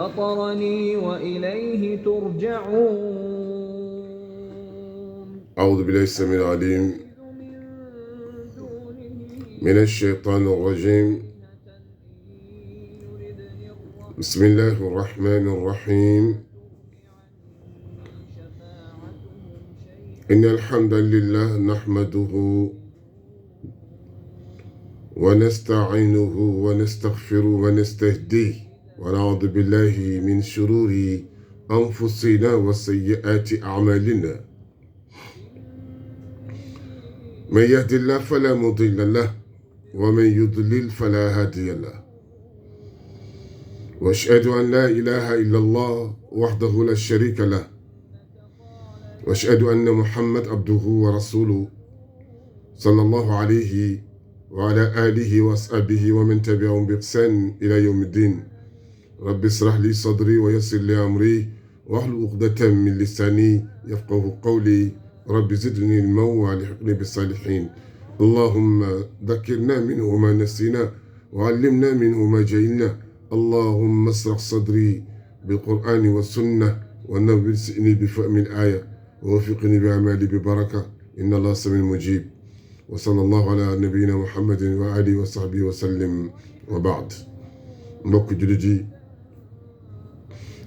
فطرني وإليه ترجعون. أعوذ بالله السميع العليم من الشيطان الرجيم. بسم الله الرحمن الرحيم. إن الحمد لله نحمده ونستعينه ونستغفره ونستهديه ونعوذ بالله من شرور أنفسنا وسيئات أعمالنا. من يهد الله فلا مضل له ومن يضلل فلا هادي له. وأشهد أن لا إله إلا الله وحده لا شريك له. وأشهد أن محمد عبده ورسوله صلى الله عليه وعلى آله وأصحابه ومن تبعهم بإحسان إلى يوم الدين. رب اشرح لي صدري ويسر لي أمري واحلل عقدة من لساني يفقه قولي. رب زدني علما والحقني بالصالحين. اللهم ذكرنا منه ما نسينا وعلمنا منه ما جهلنا. اللهم اشرح صدري بالقرآن والسنة ونور سئني بفهم الآية ووفقني بأعمالي ببركة. إن الله سميع مجيب. وصلى الله على نبينا محمد وآله وصحبه وسلم وبعد. mbokk jullit yi,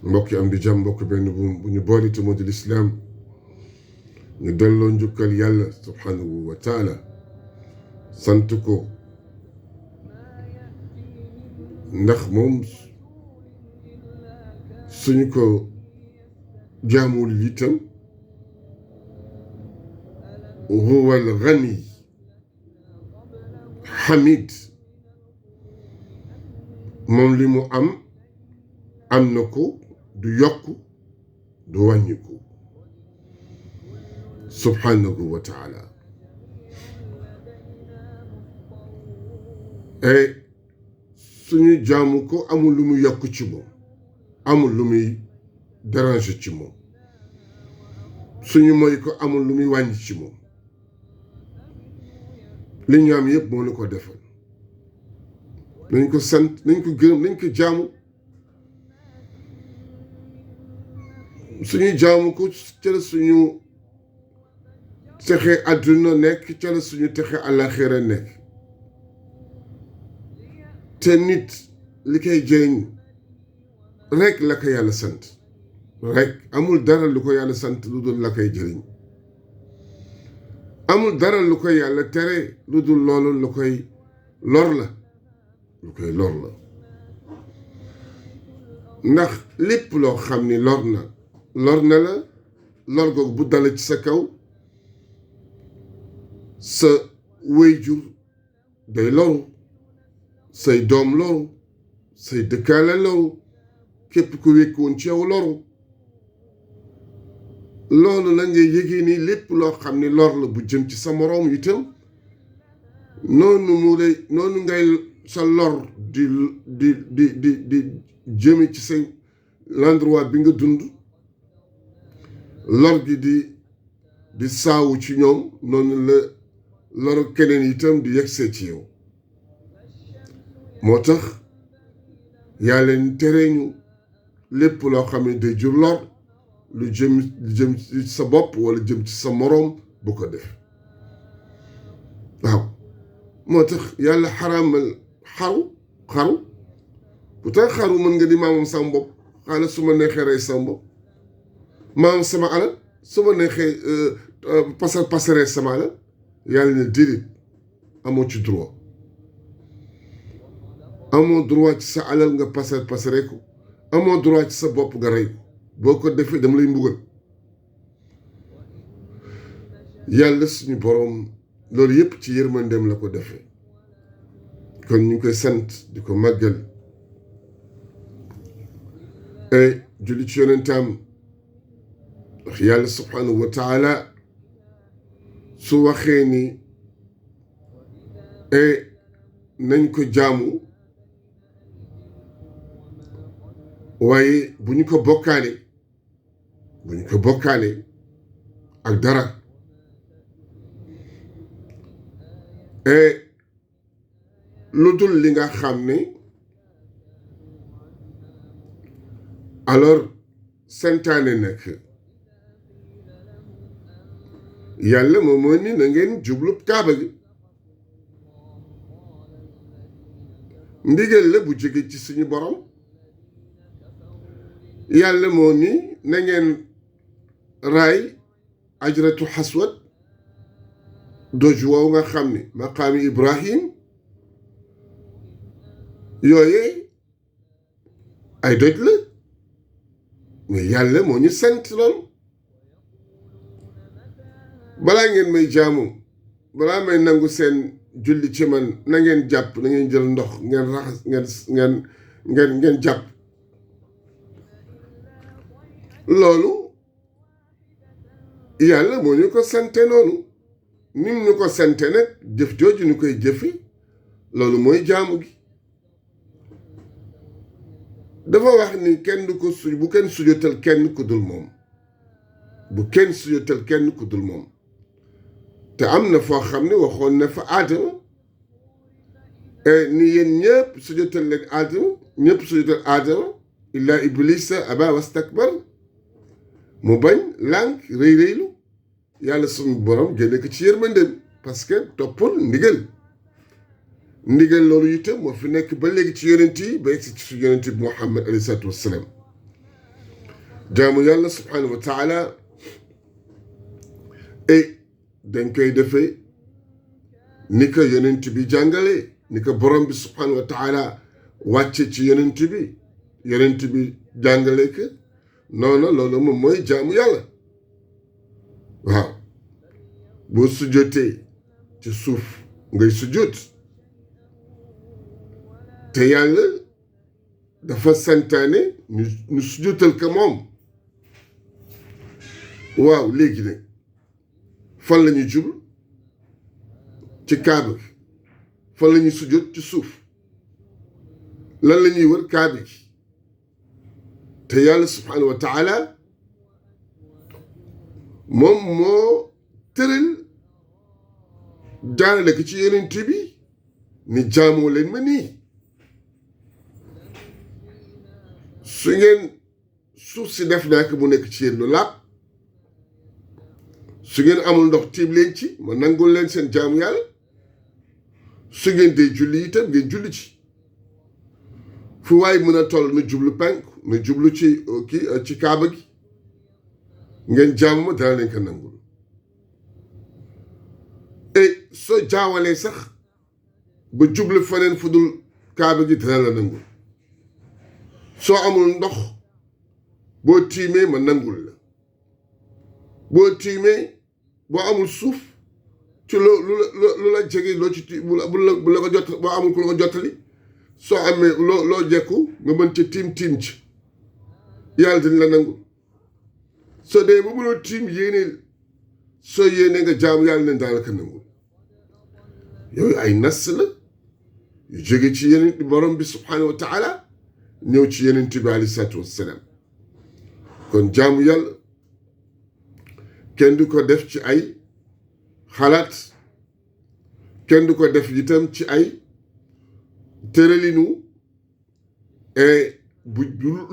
mbokk am di jàmm, mbokk benn bu ñu boole te moo di lislaam, ñu delloo njukkal yàlla subhanahu wa taala, sant ko ndax moom suñu ko jaamul itam huwa al-ghani hamid, moom li mu am na ko, du yokk du wàññiku subhanahu wa taala. et suñu jaamu ko amul lu mu yokk ci moom, amul lu muy déranger ci moom, suñu moy ko amul lu muy wàññi ci moom. li ñu am yëpp moo la ko defal. nañ ko sant, nañ ko gërëm, nañ ko jaamu. suñu jaamu ko ca la suñu texe àdduna nekk, ca la suñu texe àllaaxira nekk. te nit li koy jëriñ rek la ko yàlla sant, rek amul dara lu ko yàlla sant lu dul la koy jëriñ. amul dara lu ko yàlla tere lu dul loolu lu koy lor la, lu koy lor la. ndax lépp loo xam ni lor na la, lor googu bu dala ci sa kaw, sa wéyjur day loru, say doom loru, say dëkkaale loru, képp ku wékkoon ci yow loru. loolu la ngay yëgee ni lépp loo xam ni lor la bu jëm ci sa moroom itam, noonu ngay sa lor di jëme ci sa l'endroit bi nga dund, lor gi di saawu ci ñoom, noonu la loru keneen itam di yegsee ci yow. moo tax yaa leen tere ñu lépp loo xam ne day jur lor, lu jëm ci sa bopp wala jëm ci sa moroom bu ko def. waaw moo tax yàlla xaraamal xaru pourtant xaru mën nga di maamam sama bopp, xaala su ma neexee rey sama bopp, maamam sama alal su ma neexee pasaree sama alal. yàlla ne déedéet, amoo ci droit. amoo droit ci sa alal nga pasare ko, amoo droit ci sa bopp nga rey ko. boo ko defee dama lay mbugal. yàlla suñu boroom loolu yépp ci yërmandeem la ko defee. kon ñu ngi koy sant di ko màggal. et julli ci yonentam, ndax yàlla subhanahu wa taala su waxee ni nañ ko jaamu, waaye bu ñu ko bokkaale ak dara, lu dul li nga xam ne alors santaane nag yàlla moom moo ni na ngeen jublu kaaba gi ndigal la bu jóge ci suñu borom yàlla moo ni na ngeen raay ajratu xaswad doj woow nga xam ne maqaami Ibrahim yooyee ay doj la mais yàlla moo ñu sant loolu balaa ngeen may jaamu balaa may nangu seen julli ci man na ngeen jàpp na ngeen jël ndox ngeen raxas ngeen jàpp loolu yàlla moo ñu ko sante noonu nim ñu ko sante nag jëf jooju ñu koy jëfi loolu mooy jaamu gi dafa wax ni kenn du ko bu kenn sujjóotal kenn ku dul moom bu kenn sujjóotal kenn ku dul moom te am na foo xam ne waxoon na fa aadama ni yéen ñëpp sujjóotal leen aadama ñëpp sujjóotal aadama illaa iblisa aba wastakbar mu bañ lànk rëy rëylu yàlla sunu borom génne ko ci yërmandeem parce que toppul ndigal loolu itam moo fi nekk ba léegi ci yonent yi ba egsi ci yonent bi Muhammad alayhi salaatu wassalaam jaamu yàlla subhaanahu wa taala dañ koy defee ni ko yonent bi jàngale ni ko borom bi subhaanahu wa taala wàcce ci yonent bi jàngale ko noonu loolu moom mooy jaamu yàlla waaw boo sujjootee ci suuf ngay sujjoot te yàlla dafa santaane ñu sujjootal ko moom waaw léegi nag fan la ñuy jublu ci kaaba gi fan la ñuy sujjoot ci suuf lan la ñuy wër kaaba gi te yàlla subhaanahu wa taala moom moo tëral jaarale ko ci yonent bi ni jaamoo leen ma nii su ngeen suuf si def naa ko mu nekk ci yéen lu laab su ngeen amul ndox tiim leen ci ma nangul leen seen jaamu yàlla su ngeen dee julli itam ngeen julli ci fu waay mën a toll na jublu penk na jublu ci kaaba gi ngeen jaamu ma dana leen ko nangul et soo jaawalee sax ba jublu feneen fu dul kaaba gi dana la nangul soo amul ndox boo tiimee ma nangul la boo tiimee boo amul suuf ci lu la jege loo ci bu la ko jot boo amul ku la ko jottali soo amee loo jekku nga mën ca tiim ci yàlla dina la nangul soo dee ba mënoo tiim soo yéenee nga jaamu yàlla leen daanaka nangul yooyu ay nas la yu jóge ci yeneen borom bi subhaanahu wa taala ñëw ci yeneen bi aleyhi salaatu wassalaam kon jaamu yàlla kenn du ko def ci ay xalaat kenn du ko def itam ci ay tëralinu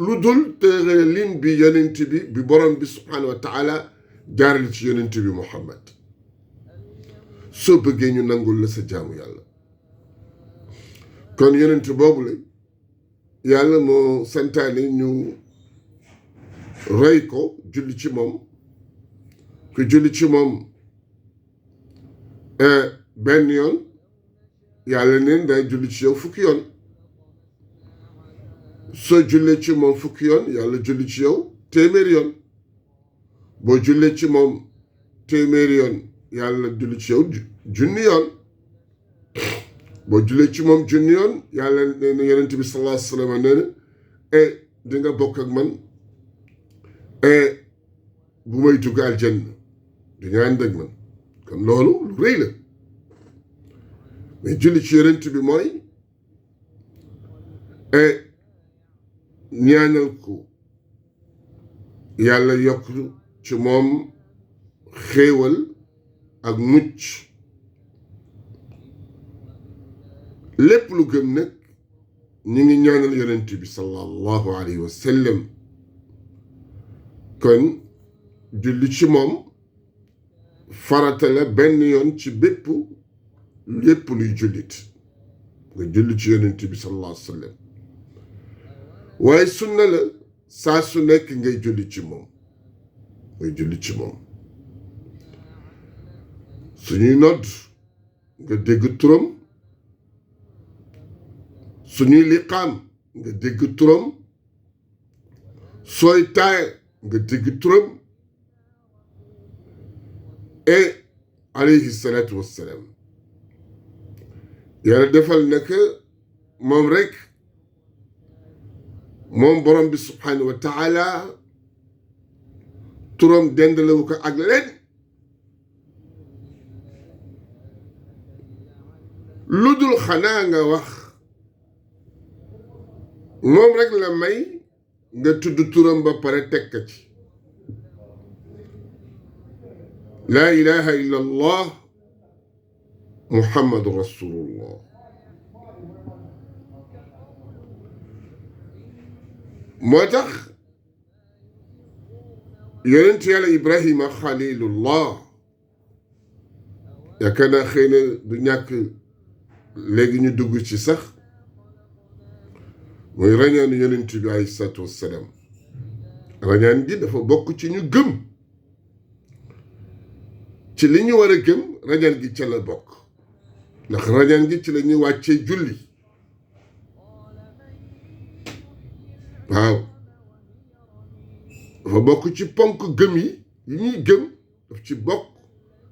lu dul tëralin bi yonent bi borom bi subhaanahu wa taala jaarale ci yonent bi Muhammad soo bëggee ñu nangul la sa jaamu yàlla kon yonent boobu la yàlla moo santaane ñu roy ko julli ci moom ku julli ci moom benn yoon yàlla neen day julli ci yow fukki yoon soo jullee ci moom fukki yoon yàlla julli ci yow téeméeri yoon boo jullee ci moom téeméeri yoon yàlla julli ci yow junni yoon boo jullee ci moom junni yoon yàlla nee na yonent bi sallallahu alayhi wa sallam nee na di nga bokk ak man bu may dugg aljanna di nga ànd ak man kon loolu lu rëy la mais julli ci yonent bi mooy ñaanal ko yàlla yokk ci moom xéewal ak mucc lépp lu gëm nag ñu ngi ñaanal yonent bi sallallahu alayhi wa sallam kon julli ci moom farata la benn yoon ci lépp luy jullit nga julli ci yonent bi sallallahu alayhi wa sallam waaye sunna la saa su nekk ngay julli ci moom suñuy nodd nga dégg turam suñuy liqaam nga dégg turam sooy taay nga dégg turam et alayhi salaatu wassalaam yàlla defal na que moom borom bi subhanahu wa taala turam dendalewu ko ak leen lu dul xanaa nga wax moom rek la may nga tudd turam ba pare tekk ci laa ilaha illa allah muhammadu rasulullah moo tax yonent yàlla ibrahima xalilullah yaakaar naa xëy na du ñàkk léegi ñu dugg ci sax mooy rañaanu yonent bi alayhi salaatu wassalaam rañaan gi dafa bokk ci ñu gëm ci li ñu war a gëm rañaan gi ca la bokk ndax rañaan gi ci la ñuy wàccee julli waaw dafa bokk ci ponk gëm yi ñuy gëm daf ci bokk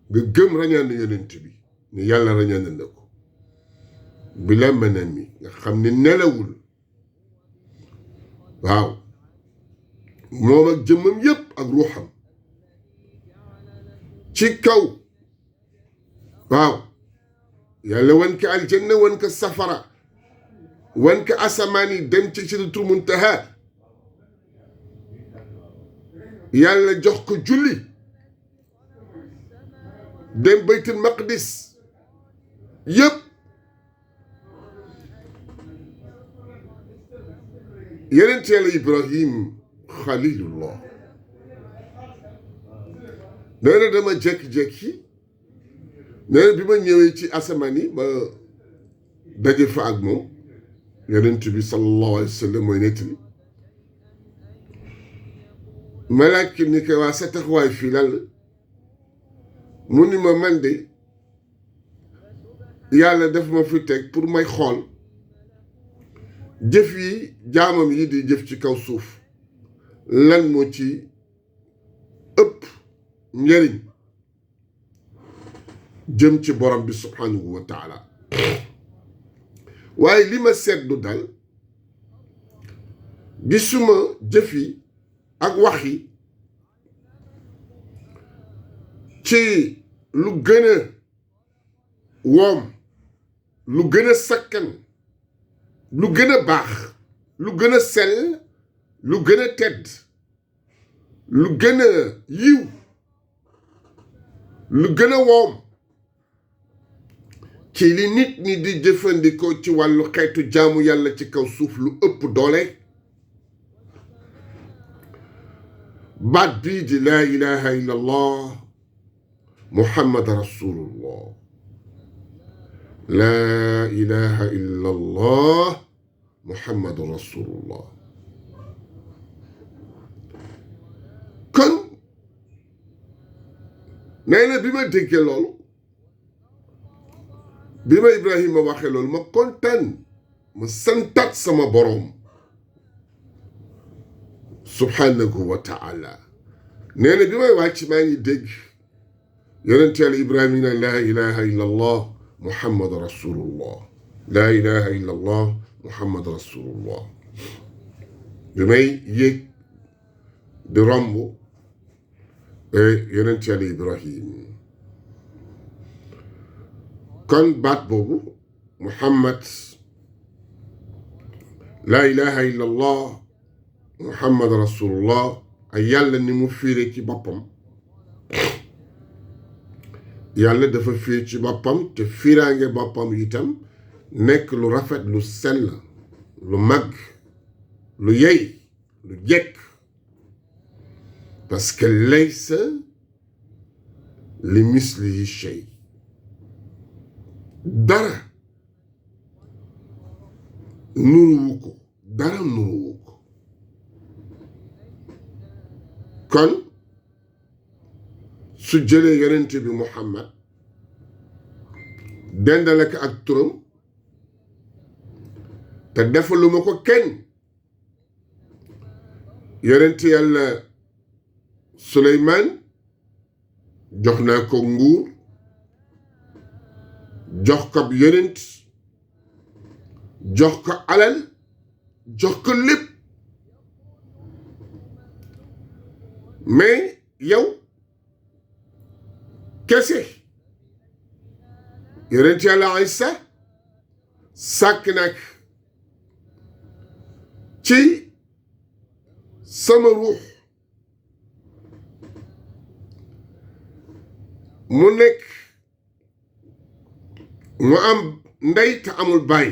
nga gëm rañaanu yonent bi ni yàlla rañaan na ko bi la mënam mi nga xam ne nelawul waaw moom ak jëmmam yépp ak ruuxam ci kaw waaw yàlla wan ko aljanna wan ko safara wan ko asamaan yi dem ci sidratul muntaha yàlla jox ko julli dem baytul maqdis yépp yonent yàlla ibrahim xalilullah nee na dama jékki-jékki nee na bi ma ñëwee ci asamaan yi ma daje fa ak moom yonent bi sallallahu alayhi wa sallam mooy nettali ma laaj ki ni ko waa sa taxawaay fii lan la mu ni ma man de yàlla daf ma fi teg pour may xool jëf yi jaamam yi di jëf ci kaw suuf lan moo ci ëpp njëriñ jëm ci borom bi subhanahu wa taala waaye li ma seetlu dal gisuma jëf yi ak wax yi ci lu gën a woom lu gën a sakkan lu gën a baax lu gën a sell lu gën a tedd lu gën a yiw lu gën a woom ci li nit ñi di jëfandikoo ci wàllu xeetu jaamu yàlla ci kaw suuf lu ëpp doole baat bii di laa ilaha illa allah muhammad rasulullah laa ilaha illa allah muhammad rasulullah kon nee na bi ma déggee loolu bi ma ibrahima waxee loolu ma kontaan ma santaat sama boroom subhanahu wa taala nee na bi may wàcc maa ngi dégg yonent yàlla ibrahima ne laa ilaha illa allah muhammad rasulullah laa ilaha illa allah muhammad rasulullah bi may yéeg di romb yonent yàlla ibrahim kon baat boobu muhammad laa ilaha illa allah muhammad rasulullah ay yàlla ni mu fiire ci boppam yàlla dafa fiir ci boppam te fiiraange boppam itam nekk lu rafet lu sell lu mag lu yey lu jekk parce que laysa li mislihi shay dara nuruwu ko dara nuruwu ko kon su jëlee yonent bi Muhammad dendale ko ak turam te defaluma ko kenn yonent yàlla Suleymaan jox naa ko nguur jox ko yonent jox ko alal jox ko lépp mais yow kese yonent yàlla Isa sàkk nag ci sama ruux mu nekk mu am ndey te amul baay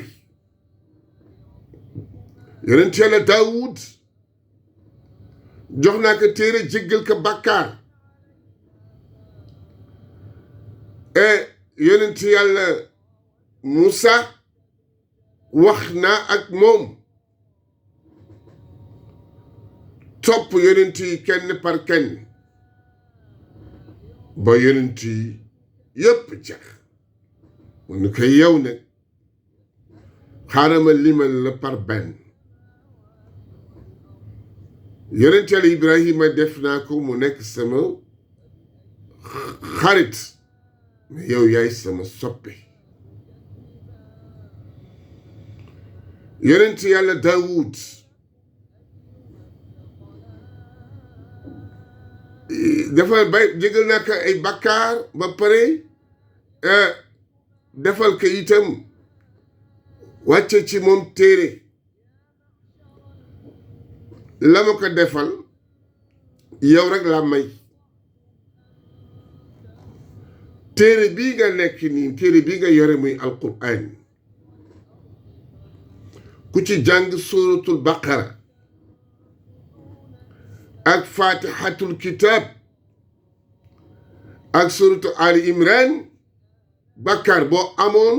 yonent yàlla Daawud jox naa ko téere jéggal ko bàkkaar yonent yàlla Muusa wax naa ak moom topp yonent yi kenn par kenn ba yonent yi yépp jeex mu ni ko yow nag xaaral ma limal la par benn yonent yàlla Ibrahima def naa ko mu nekk sama xarit mais yow yaay sama soppe yonent yàlla Daawud defal bay jégal naa ko ay bakkaar ba pare defal ko itam wàcce ci moom téere la ma ko defal yow rek laa may téere bii nga nekk nii téere bii nga yore muy alquran ku ci jàng suratul baqara ak fatihatul kitab ak suratu ali imran bàkkaar boo amoon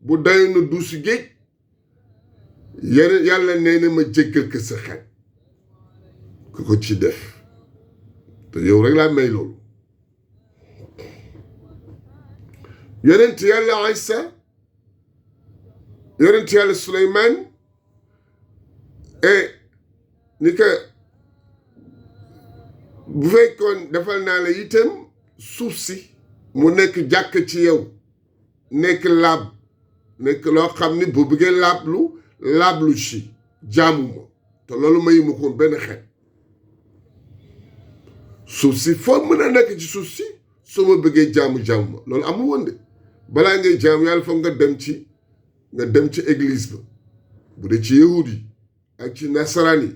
bu dayoon na duusi géej yàlla nee na ma jéggal ko sa xel ku ko ci def te yow rek laa may loolu yonent yàlla Isa yonent yàlla Suleymaan ni ko bu fekkoon defal naa la itam suuf si mu nekk jàkk ci yow nekk laab nekk loo xam ni bu bëggee laablu ci jaamu ma te loolu mayuma ko benn xeet suuf si foo mën a nekk ci suuf si soo ma bëggee jaamu ma loolu amul woon de balaa ngay jaamu yàlla foog nga dem ci église ba bu dee ci yahud yi ak ci nasaraan yi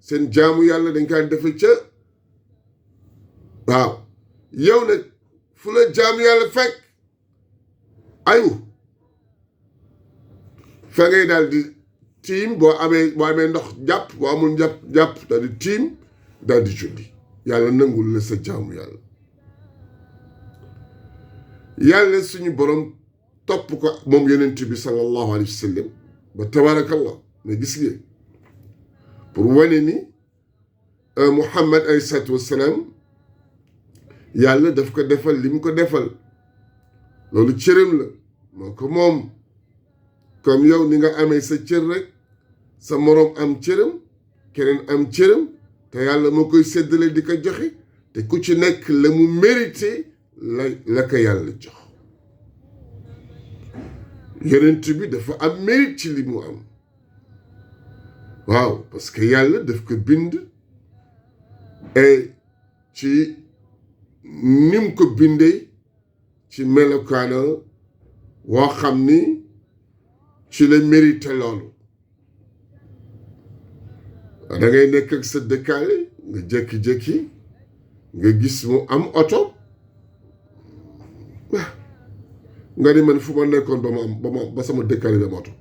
seen jaamu yàlla dañ kaa defe ca waaw yow nag fu la jaamu yàlla fekk ayu fa ngay daal di tiim boo amee ndox jàpp boo amul jàpp daal di tiim daal di julli yàlla nangul la sa jaamu yàlla suñu borom topp ko moom yonent bi sallallahu alayhi wa sallam ba tabarakallah mais gis ngeen pour wane ni Muhammad alayhi salaatu wassalaam yàlla daf ko defal li mu ko defal loolu cëram la moo ko moom comme yow ni nga amee sa cër rek sa moroom am cëram keneen am cëram te yàlla moo koy séddale di ko joxe te ku ci nekk la mu mérité la ko yàlla jox yonent bi dafa am mérite ci li mu am waaw parce que yàlla daf ko bind et ci nim ko bindee ci melokaana woo xam ni ci la mérite loolu da ngay nekk ak sa dëkkaale nga jékki-jékki nga gis mu am oto nga ni man fu ma nekkoon ba sama dëkkaale bi am oto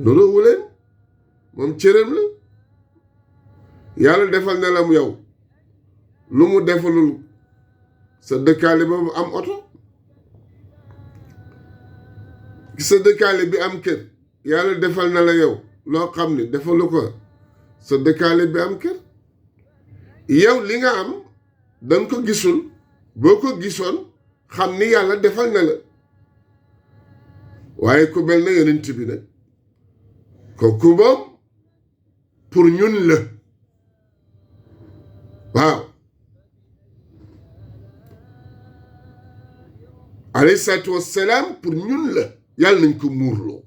loolu wuleen moom cëram la yàlla defal na la mu yow lu mu defalul sa dëkkaale ba mu am oto sa dëkkaale bi am kër yàlla defal na la yow loo xam ne defalu ko sa dëkkaale bi am kër yow li nga am danga ko gisul boo ko gisoon xam ni yàlla defal na la waaye ku mel na yonent bi nag kooku moom pour ñun la waaw alayhi salaatu wassalaam pour ñun la yàlla nañ ko muurloo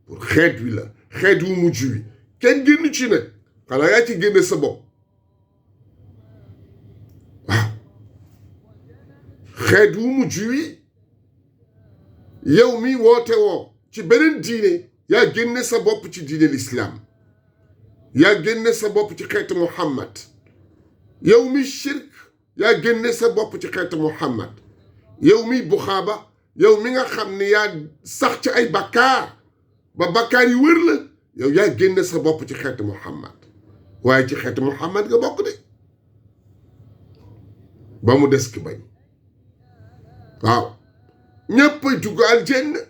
pour xeet wi la xeet wu mujj wi kenn génn ci nag xanaa yaa ci génne sa bopp waaw xeet wu mujj wi yow mi woote woo ci beneen diine yaa génne sa bopp ci diine lislaam yaa génne sa bopp ci xeetu Muhammad yow mi shirk yaa génne sa bopp ci xeetu Muhammad yow mi buxaaba yow mi nga xam ne yaa sax ci ay bakkaar ba bakkaar yi wër la yow yaa génne sa bopp ci xeetu Muhammad waaye ci xeetu Muhammad nga bokk de ba mu des ki bañ waaw ñëppay dugg aljanna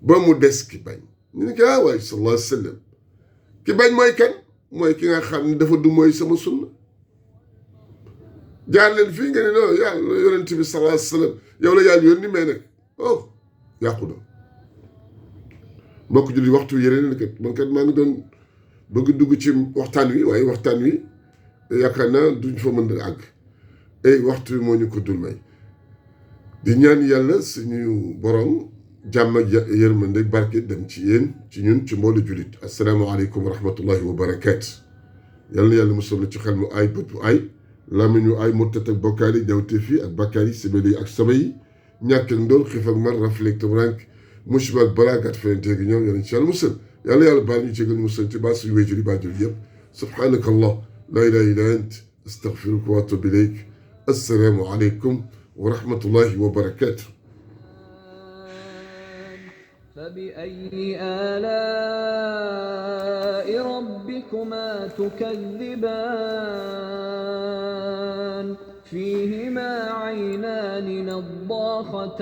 ba mu des ki bañ ñu ne ko waaye sallallahu alayhi wa sallam ki bañ mooy kan mooy ki nga xam ne dafa du mooy sama sunna jaar leen fii nga ne non yàlla yonent bi sallallahu alayhi wa sallam yow la yàlla yónni mais nag oh yàqu na mbokk julli waxtu yeneen kat man kat maa ngi doon bëgg dugg ci waxtaan wi waaye waxtaan wi yaakaar naa duñ fa mën a àgg ay waxtu wi moo ñu ko dul may di ñaan yàlla suñu borom jàmm ak yërmande barke dem ci yéen ci ñun ci mboolu jullit asalaamaaleykum wa rahmatullahi wa barakaatu yal na yàlla musal ci xel mu ay bët bu ay làmmiñ ñu ay murtat ak bokkaar yi ñawte fii ak bakkaar yi sibéli ak sobe yi ñàkk ak ndool xiif ak mar raflek tabrank musiba ak balaa gàtt fenente gi ñoom yàlla ci yàlla musal yàlla yàlla baal ñu jégal musal ci baa suñu wéjur yi baajur yëpp subhanaka allah la ilaha illa ant astaghfiruka wa atubu ilayk assalaamu aleykum wa rahmatullahi wa barakatuh فبأي آلاء ربكما تكذبان فيهما عينان نضاختان